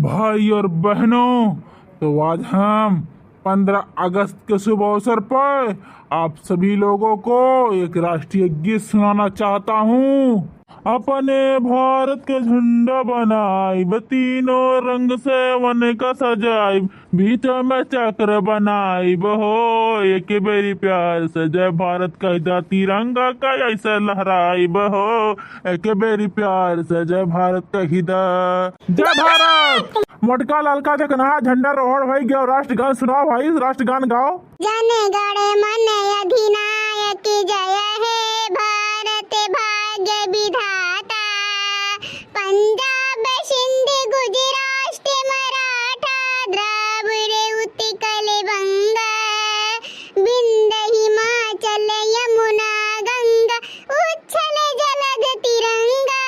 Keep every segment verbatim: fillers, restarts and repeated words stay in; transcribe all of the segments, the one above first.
भाई और बहनों, तो आज हम पन्द्रह अगस्त के शुभ अवसर पर आप सभी लोगों को एक राष्ट्रीय गीत सुनाना चाहता हूँ। अपने भारत के झंडा बनाइब, तीनों रंग से वन का सजाइब, बीच में चक्र बनाइब हो, एक बेरी प्यार से जय भारत कहि दा, तिरंगा का ऐसे लहराइब हो, एक बेरी प्यार से जय भारत कहि दा। जय भारत। मोटका ललका जकना झंडा रोहड़ भई गयो, राष्ट्रगान सुनाओ भाई, राष्ट्रगान गाओ। जन गण मन अधिनायक जय हे, भारत भाग्य विधाता। पंजाब सिंध गुजरात मराठा, द्राविड़ उत्कल बंग, विंध्य हिमाचल यमुना गंग, उच्छल जलद तिरंगा।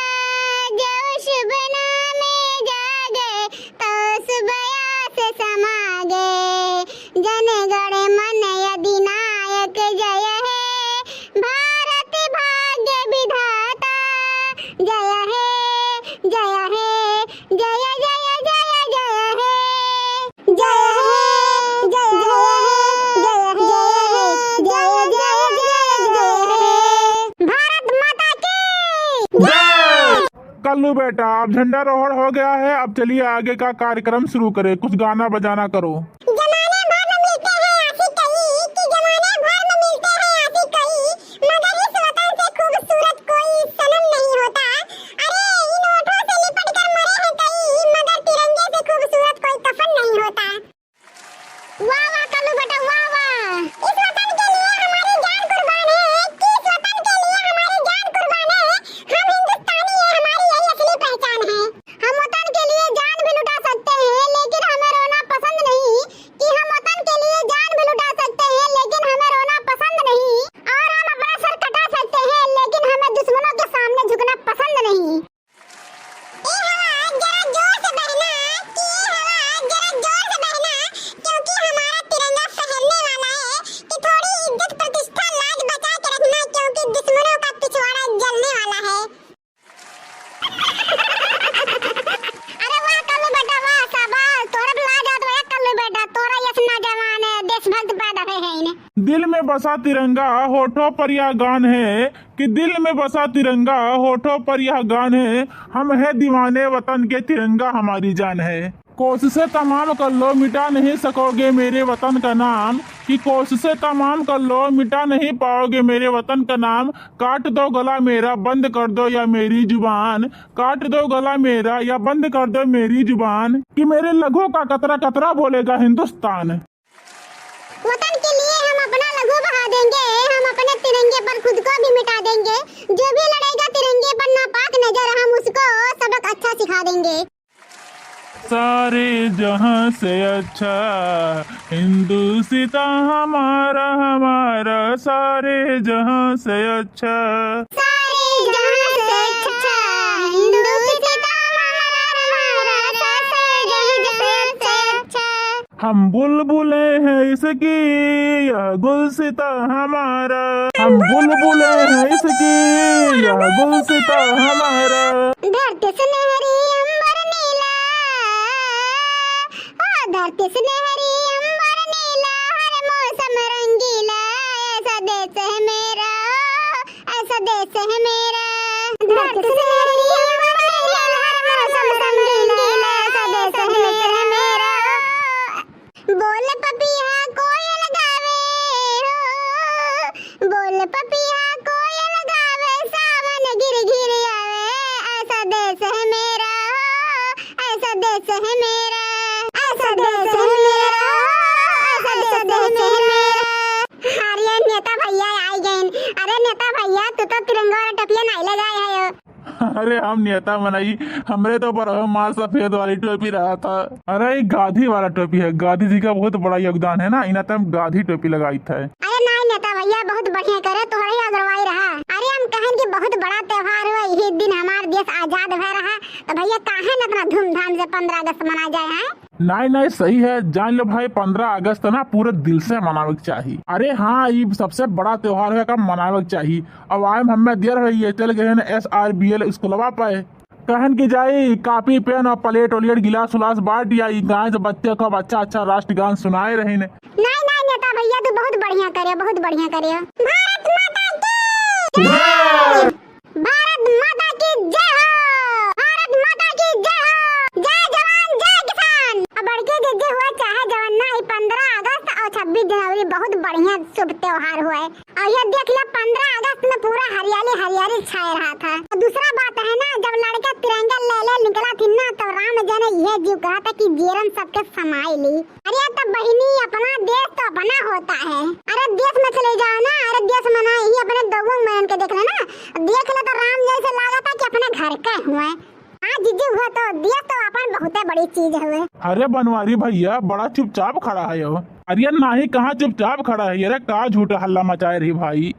जो शुभ नामे जागे, तो शुभ आस समागे। जन गण मन अधिनायक जय हे, भारत भाग्य विधाता। जय हे, जय हे, जय जय जय जय हे। जय हे, जय हे, जय हे, जय हे, जय जय जय जय हे। भारत माता की जय। कल्लू बेटा, अब झंडा रोहड़ हो गया है, अब चलिए आगे का कार्यक्रम शुरू करें, कुछ गाना बजाना करो। जमाने भर में मिलते हैं आशिक कई, कि जमाने भर में मिलते हैं आशिक कई, मगर इस वतन से खूबसूरत कोई सनम नहीं होता। अरे, इन होठों से लिपट कर मरे हैं कई, मगर तिरंगे से खूबसूरत कोई कफन नहीं होता। वाह, वाह, कल्लू बेटा, वाह, वाह। इस वतन के लिए हमारी जान कुर्बान है, कि इस वतन के लिए हमारी जान कुर्बान है। हम हिंदुस्तानी हैं, हमारी यही असली पहचान है। हम वतन के लिए जान भी लुटा सकते हैं, लेकिन हमें रोना पसंद नहीं, कि हम वतन के लिए जान भी लुटा सकते हैं, लेकिन हमें रोना पसंद नहीं, और हम अपना सर कटा सकते हैं, लेकिन हमें दुश्मनों के सामने झुकना पसंद नहीं। ए हवा जरा जोर से बहना, कि ए हवा जरा जोर से बहना, क्योंकि हमारा तिरंगा फहरने वाला है, कि थोड़ी इज्जत प्रतिष्ठा लाज बचा के रखना, क्योंकि दुश्मनों का पिछवाड़ा जलने वाला है। अरे वाह कल्लू बेटा, वाह, शाबाश, तोहरा लाज आत बा कल्लू बेटा, तोहरा यस नौजवान है, देशभक्त पैदा भए हैं इन्हें। दिल में बसा तिरंगा, होठों पर यह गान है, कि दिल में बसा तिरंगा, होठों पर यह गान है, हम हैं दीवाने वतन के, तिरंगा हमारी जान है। कोशिशें तमाम कर लो, मिटा नहीं सकोगे मेरे वतन का नाम, कि कोशिशें तमाम कर लो, मिटा नहीं पाओगे मेरे वतन का नाम। काट दो गला मेरा, बंद कर दो या मेरी जुबान, काट दो गला मेरा या बंद कर दो मेरी जुबान, कि मेरे लहू का कतरा कतरा बोलेगा हिंदुस्तान। वतन के लिए हम अपना लहू बहा देंगे, हम अपने तिरंगे पर खुद को भी मिटा देंगे। जो भी लड़ेगा तिरंगे पर नापाक नजर, हम उसको सबक अच्छा सिखा देंगे। सारे जहां से अच्छा हिंदुस्तान हमारा, हमारा सारे जहां से अच्छा। सारे जहां से अच्छा हिंदुस्तान हमारा, हमारा सारे जहां से अच्छा। हम बुलबुलें हैं इसकी, यह गुलसिता हमारा। हम बुलबुलें हैं इसकी, यह गुलसिता हमारा। धरती सुनहरी अंबर नीला, ओ धरती सुनहरी अंबर नीला, हर मौसम रंगीला, ऐसा देश है मेरा, ऐसा देश है मेरा। धरती सुनहरी अंबर नीला, हर मौसम रंगीला, ऐसा देश है मेरा। बोल पपिया कोयल गावे हो, बोल पपिया कोयल गावे, सावन घिर घिर आवे, ऐसा देश है मेरा हो, ऐसा देश है मेरा, ऐसा देश है मेरा हो, ऐसा देश है मेरा। अरे नेता भैया आई गइन। अरे नेता भैया, तू तो तिरंगा वाला टोपिया नाई लगाए है हो। अरे हम नेता मनई, हमरे तो बरहो मार सफेद वाली टोपी रहा था। अरे ई गांधी वाला टोपी है, गांधी जी का बहुत बड़ा योगदान है ना, इना तो हम गांधी टोपी लगाई था। अरे नाई नेता भैया, बहुत बढ़िया करे, तोहरे ही अगुवाई रहा। अरे हम कहन कि बहुत बड़ा त्योहार हुआ, यही दिन हमार देश आजाद भय रहा, तो भैया काहे न इतना धूमधाम से पन्द्रह अगस्त मनाए जाए हैं? नाई, नाई, सही है। जान लो भाई, पन्द्रह अगस्त ना पूरे दिल से मनावे के चाही। अरे हाँ, ई सबसे बड़ा त्योहार है, का मनावे के चाही। अब आए हमें देर हो गई है, चल गए हैं S R B L स्कूलवा पे। कहन की जाई, कापी पेन और प्लेट ओलेट गिलास उलास बांट आई, गाय से बच्चे को अच्छा अच्छा राष्ट्रगान सुनाए रही ने। नहीं नहीं नेता भैया, तू बहुत बढ़िया करे, बहुत बढ़िया करे। भारत माता की जय। भारत माता की जय हो। भारत माता की जय हो। जय जवान जय किसान। अब बड़के जिज्जी हुए चाहे जवान ना, ई पन्द्रह अगस्त और छब्बीस जनवरी बहुत बढ़िया शुभ त्योहार हुए। और ये देख लो, पन्द्रह अगस्त में पूरा हरियाली हरियाली छाए रहा था। और दूसरा बात है ना, जब लड़का तिरंगा ले ले निकला थी ना, तब राम जी ने यह जीव कहा था कि जीरन सबके समाई ली। अरे तो बहिनी, अपना देश तो अपना होता है। अरे देश में चले जाओ ना, अरे देश में ना, ये अपने दौओं में इनके देख लेना, देख ले तो राम जैसे लागता कि अपने घर के हुए। हाँ जीजी, हुआ तो देश तो अपन बहुते बड़ी चीज हुए। अरे बनवारी भैया, बड़ा चुपचाप खड़ा है हो। अरे नाही, कहाँ चुपचाप खड़ा है, अरे का झूठा हल्ला मचाए रही भाई।